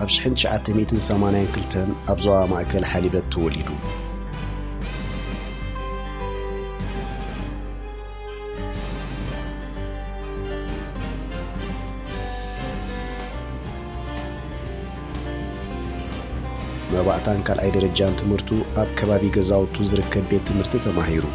ኣብ ሽሕን ትሽዓተ ሚእትን ሰማንያን ክልተን ኣብ ዞባ ማእከል ሓሊበት ተወሊዱ። መባእታን ካልኣይ ደረጃን ትምህርቱ ኣብ ከባቢ ገዛውቱ ዝርከብ ቤት ትምህርቲ ተማሂሩ።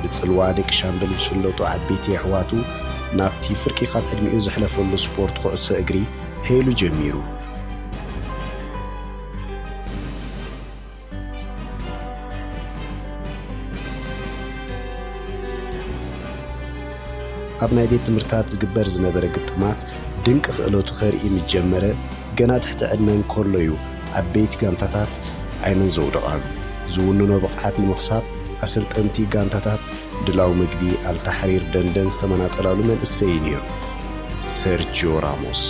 ብጽልዋ ደቂ ሻምበል ዝፍለጡ ዓበይቲ ኣሕዋቱ ናብቲ ፍርቂ ካብ ዕድሚኡ ዘሕለፈሉ ስፖርት ኩዕሶ እግሪ ሄሉ ጀሚሩ። ኣብ ናይ ቤት ትምህርታት ዝግበር ዝነበረ ግጥማት ድንቂ ክእለቱ ከርኢ ምስ ጀመረ፣ ገና ትሕቲ ዕድመ እንከሎ እዩ ዓበይቲ ጋንታታት ዓይነን ዘውደቓሉ። ዝውንኖ ብቕዓት ንምኽሳብ ኣሰልጠንቲ ጋንታታት ድላው ምግቢ ኣልታሕሪር ደንደን ዝተመናጠላሉ መንእሰይ እዩ ነይሩ። ሰርጂዮ ራሞስ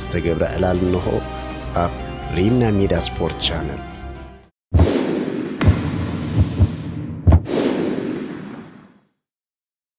ዝተገብረ ዕላል እንሆ ኣብ ሪምና ሜዳ ስፖርት ቻነል።